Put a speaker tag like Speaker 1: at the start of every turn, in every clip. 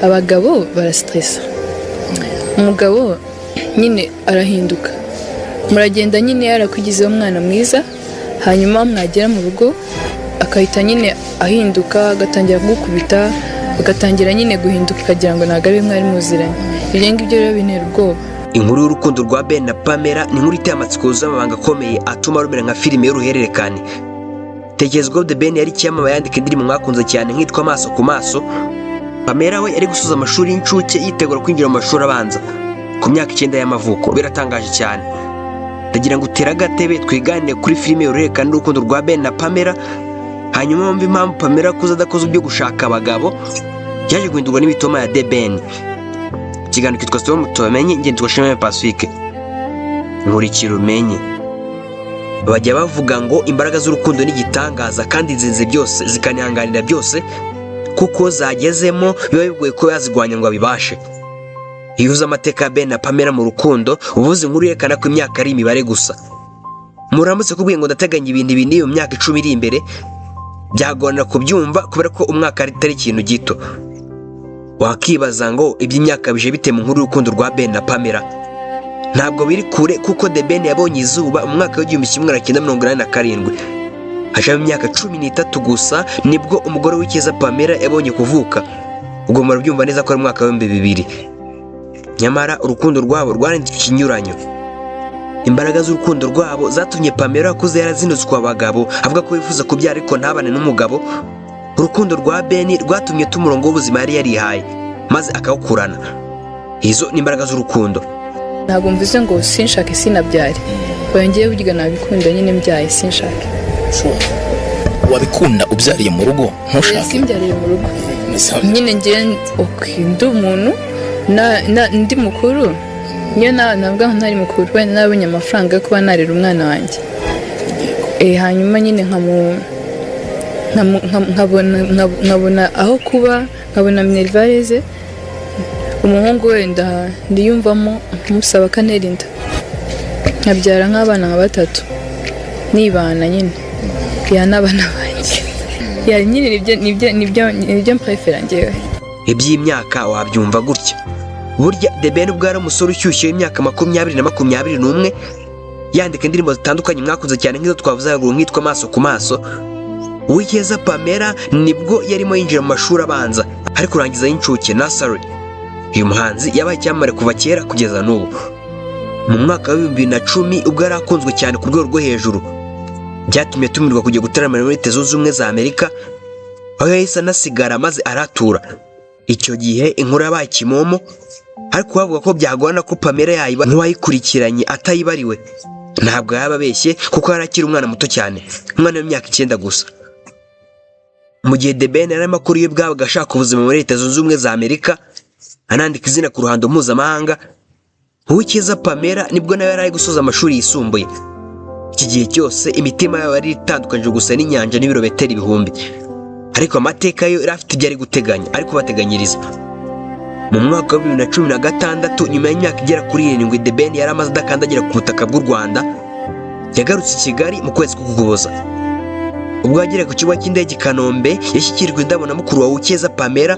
Speaker 1: Abagabo barasitiresa. Umugabo nyine arahinduka, muragenda nyine yarakwigizeho umwana mwiza, hanyuma mwagera mu rugo akahita nyine ahinduka, agatangira kugukubita, agatangira nyine guhinduka, ukagira ngo ntabwo ari we mwari muziranye. Ibyo ngibyo rero bintera ubwoba.
Speaker 2: Inkuru y'urukundo rwa Ben na Pamela ni inkuru iteye amatsiko yuzuye amabanga akomeye atuma rumera nka filime y'uruhererekane. Tekereza ko The Ben yari icyamamare, yandika indirimbo mwakunze cyane nkitwa Amaso ku Maso. Pamela we yari gusoza amashuri y'incuke, yitegura kwinjira mu mashuri abanza ku myaka 9 y'amavuko. Biratangaje cyane. Ndagira ngo utere agatebe twiganire kuri filime y'uruhererekane y'urukundo rwa Ben na Pamela, hanyuma wumve impamvu Pamela akuze adakoze ibyo gushaka abagabo byaje guhindurwa n'imitoma ya The Ben. Ikiganiro kitwa Sitoma Mutamenye, ngende twashimye Pacifique. Nkurikira umenye. Bajya bavuga ngo imbaraga z'urukundo ni igitangaza, kandi nzinze byose zikanihanganira byose, kuko zagezemo biba bigoye ko yazirwanya ngo abibashe. Iyo uzi amateka ya Ben na Pamela mu rukundo, ubuze inkuru yerekana ko imyaka ari imibare gusa. Muramutse kubwiye ngo ndateganya ibintu ibi n'ibi mu myaka 10 iri imbere, byagorana kubyumva kubera ko umwaka atari ikintu gito. Wakibaza ngo iby'imyaka bije bite mu nkuru y'urukundo rwa Ben na Pamela? Ntabwo biri kure, kuko The Ben yabonye izuba mu mwaka w'1987. Hashamo imyaka 13 gusa nibwo umugore w'Icyeza Pamela yabonye kuvuka. Ubwo murabyumva neza ko ari umwaka w'2000. Nyamara urukundo rwabo rwarenze ikinyuranyo. Imbaraga z'urukundo rwabo zatumye Pamela akuze yarazinutswe abagabo, avuga ko yifuza kubyara ariko ntabane n'umugabo. Urukundo rwa Ben rwatumye tumurongo w'ubuzima yari yarihaye maze akawukurana. Izo ni imbaraga z'urukundo.
Speaker 1: Ntabwo mvuze ngo sinshake sinabyare, ngewe burya nabikunda nyine mbyaye sinshake.
Speaker 3: Wabikunda ubyariye mu rugo, ntushake?
Speaker 1: Simbyariye mu rugo nyine. Ngewe ndi umuntu ndi mukuru, niyo navuga ngo ntari mukuru, wenda nabonye amafaranga yo kuba narera umwana wanjye, hanyuma nyine nkabona aho kuba, nkabona minerval ze, umuhungu wenda ndiyumvamo nkamusaba akantera inda, nkabyara nk'abana nka batatu, nibana nyine ya n'abana banjye ya nyine. Nibyo mprefera ngewe.
Speaker 2: Iby'imyaka wabyumva gutya. Burya The Ben ubwo yari umusore ushyushye w'imyaka 20 na 21, yandika indirimbo zitandukanye mwakunze cyane nk'izo twavuze haruguru nkitwa Amaso ku Maso, Uwicyeza Pamela nibwo yarimo yinjira mu mashuri abanza, ari kurangiza y'incuke, nursery. Uyu muhanzi yabaye icyamamare kuva kera kugeza n'ubu. Mu mwaka wa 2010 ubwo yari akunzwe cyane ku rwego rwo hejuru, byatumye atumirwa kujya gutaramira muri Leta Zunze Ubumwe za Amerika, aho yahise anasigara maze aratura. Icyo gihe inkuru yabaye kimomo, ariko bavuga ko byagorana ko Pamela yayiba nk'uwayikurikiranye atayibariwe. Ntabwo yaba abeshye, kuko yari akiri umwana muto cyane, umwana w'imyaka 9 gusa. Mu gihe The Ben yari amakuru ye bwabaga ashaka ubuzima muri Leta Zunze Ubumwe za Amerika, anandika izina ku ruhando mpuzamahanga, Uwicyeza Pamela nibwo nawe yari ari gusoza amashuri yisumbuye. Iki gihe cyose imitima yabo yari itandukanyije gusa n'inyanja n'ibirometero ibihumbi, ariko amateka yo yari afite ibyo ari guteganya, ari kubateganyiriza. Mu mwaka wa 2016, nyuma y'imyaka igera kuri 7 The Ben yari amaze adakandagira ku butaka bw'u Rwanda, yagarutse i Kigali mu kwezi k'Ukuboza. Ubwo yageraga ku kibuga cy'indege i Kanombe, yashyikirijwe indabo na mukuru wa Uwicyeza Pamela.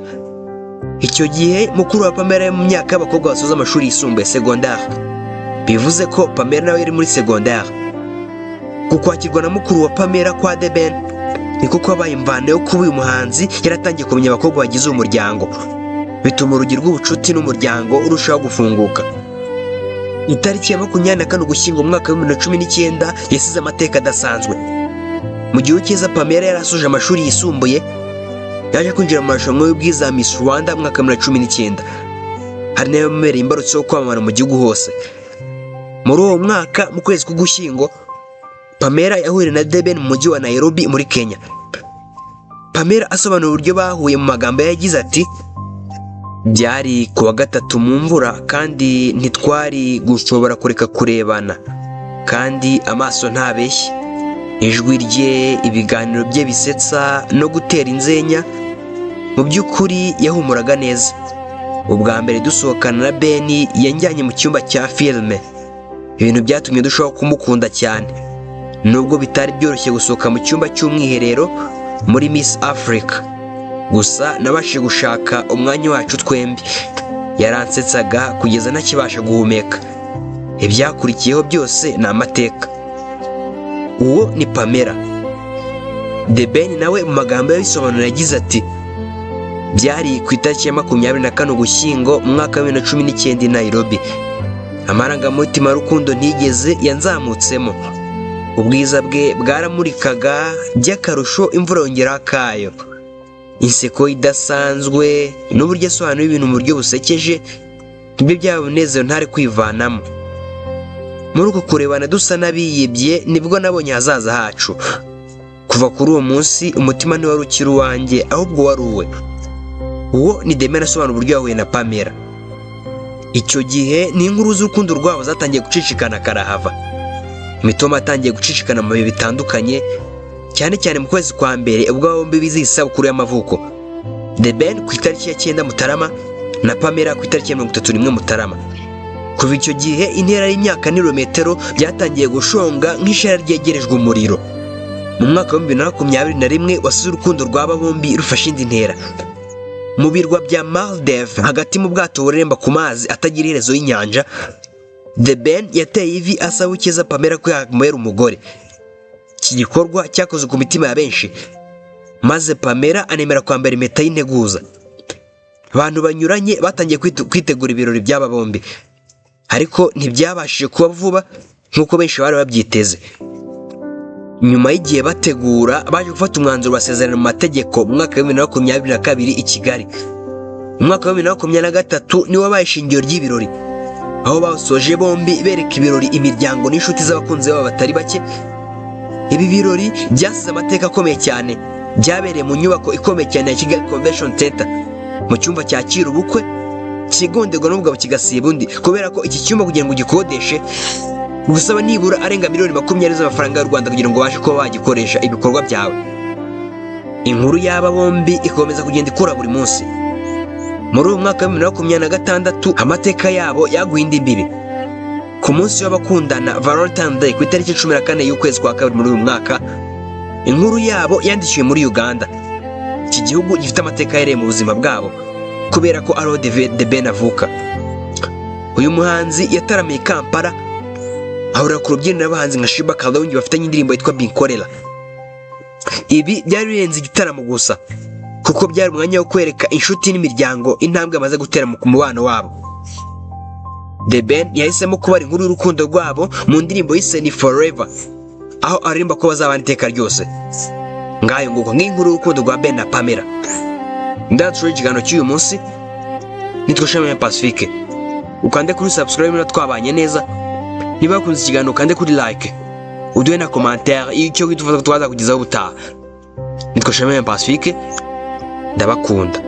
Speaker 2: Icyo gihe mukuru wa Pamela yari mu myaka y'abakobwa basoza amashuri yisumbuye, secondaire, bivuze ko Pamela nawe yari muri secondaire. Kukwakirwa na mukuru wa Pamela kwa The Ben niko kwabaye imvano yo kuba uyu muhanzi yaratangiye kumenya abakobwa bagize uyu muryango, bituma urugi rw'ubucuti n'umuryango urushaho gufunguka. Itariki ya 24 Ugushyingo mu mwaka wa 2019 yasize amateka adasanzwe. Mu gihe Uwicyeza Pamela yari asoje amashuri yisumbuye, yaje kwinjira mu marushanwa y'ubwiza Miss Rwanda mu mwaka wa 2019, hari nayo yamubereye imbarutso yo kwamamara mu gihugu hose. Muri uwo mwaka, mu kwezi k'Ugushyingo, Pamela yahuriye na The Ben mu mujyi wa Nairobi muri Kenya. Pamela asobanura uburyo bahuye mu magambo ye yagize ati: "Byari ku wa gatatu mu mvura, kandi ntitwari gushobora kureka kurebana, kandi amaso ntabeshye. Ijwi rye, ibiganiro bye bisetsa no gutera inzenya, mu by'ukuri yahumuraga neza. Ubwa mbere dusohokana na Ben, yanjyanye mu cyumba cya filime, ibintu byatumye ndushaho kumukunda cyane, nubwo bitari byoroshye gusohoka mu cyumba cy'umwiherero muri Miss Africa." Gusa nabashije gushaka umwanya wacu twembi. Yaransetsaga kugeza ntakibasha guhumeka. Ibyakurikiyeho byose ni amateka." Uwo ni Pamela. The Ben nawe mu magambo yabisobanura yagize ati: "Byari ku itariki ya 24 Ugushyingo mu mwaka wa 2019 i Nairobi. Amarangamutima y'urukundo ntigeze yanzamutsemo. Ubwiza bwe bwaramurikaga by'akarusho, imvura yongeraho akayo. Inseko idasanzwe n'uburyo asobanura ibintu mu buryo busekeje nibyo byaba umunezero ntari kwivanamo. Muri uko kurebana dusa n'abiyibye, nibwo nabonye ahazaza hacu. Kuva kuri uwo munsi umutima ntiwari ukiri uwanjye, ahubwo wari uwe." Uwo ni The Ben asobanura uburyo yahuye na Pamela. Icyo gihe ni inkuru z'urukundo rwabo zatangiye gucicikana karahava. Imitoma yatangiye gucicikana mu bihe bitandukanye, cyane cyane mu kwezi kwa mbere, ubwo bombi bizihiza isabukuru y'amavuko, The Ben ku itariki ya 9 Mutarama na Pamela ku itariki ya 31 Mutarama. Kuva icyo gihe intera y'imyaka n'ibirometero byatangiye gushonga nk'ishara ryegerejwe umuriro. Mu mwaka wa 2021 wasize urukundo rw'aba bombi rufashe indi ntera. Mu birwa bya Maldives, hagati mu bwato bureremba ku mazi atagira iherezo y'inyanja, The Ben yateye ivi asaba Uwicyeza Pamela ko yamubera umugore. Iki gikorwa cyakoze ku mitima ya benshi, maze Pamela anemera kwambara impeta y'integuza. Abantu banyuranye batangiye kwitegura ibirori by'aba bombi, ariko ntibyabashije kuba vuba nk'uko benshi bari babyiteze. Nyuma y'igihe bategura, baje gufata umwanzuro, basezerana mu mategeko mu mwaka wa 2022 i Kigali. Mu mwaka wa 2023 niwo wabaye ishingiro ry'ibirori, aho basoje bombi bereka ibirori imiryango n'inshuti z'abakunzi babo batari bake. Ibi birori byasize amateka akomeye cyane. Byabereye mu nyubako ikomeye cyane ya Kigali Convention Center, mu cyumba cyakira ubukwe cyigonderwa n'ubugabo kigasiba undi, kubera ko iki cyumba kugira ngo ugikodeshe gusaba nibura arenga miliyoni 20 z'amafaranga y'u Rwanda kugira ngo ubashe kuba wagikoresha ibikorwa byawe. Inkuru y'aba bombi ikomeza kugenda ikura buri munsi. Muri uyu mwaka wa 2026 amateka yabo yaguye indi mbibi. Ku munsi w'abakundana, Valentine Day, ku itariki 14 y'ukwezi kwa kabiri muri uyu mwaka, inkuru yabo yandikiwe muri Uganda. Iki gihugu gifite amateka yahereye mu buzima bwabo, kubera ko ariho The Ben avuka. Uyu muhanzi yataramiye i Kampala, ahurira ku rubyiniro n'abahanzi nka Sheebah Karungi bafitanye indirimbo yitwa Binkolera. Ibi byari birenze igitaramo gusa, kuko byari umwanya wo kwereka inshuti n'imiryango intambwe bamaze gutera mu mubano wabo. The Ben yahisemo kubara inkuru y'urukundo rwabo mu ndirimbo yise Ni Forever, aho aririmba ko bazabana iteka ryose. Ngayo nguko nk'inkuru y'urukundo rwa Ben na Pamela. Ndatsura ikiganiro cy'uyu munsi. Nitwa Shema Pacifique. Ukande kuri subscribe niba twabanye neza. Niba wakunze ikiganiro, ukande kuri like, uduhe na commentaire icyo wifuza twaza kugezaho ubutaha. Nitwa Shema Pacifique, ndabakunda.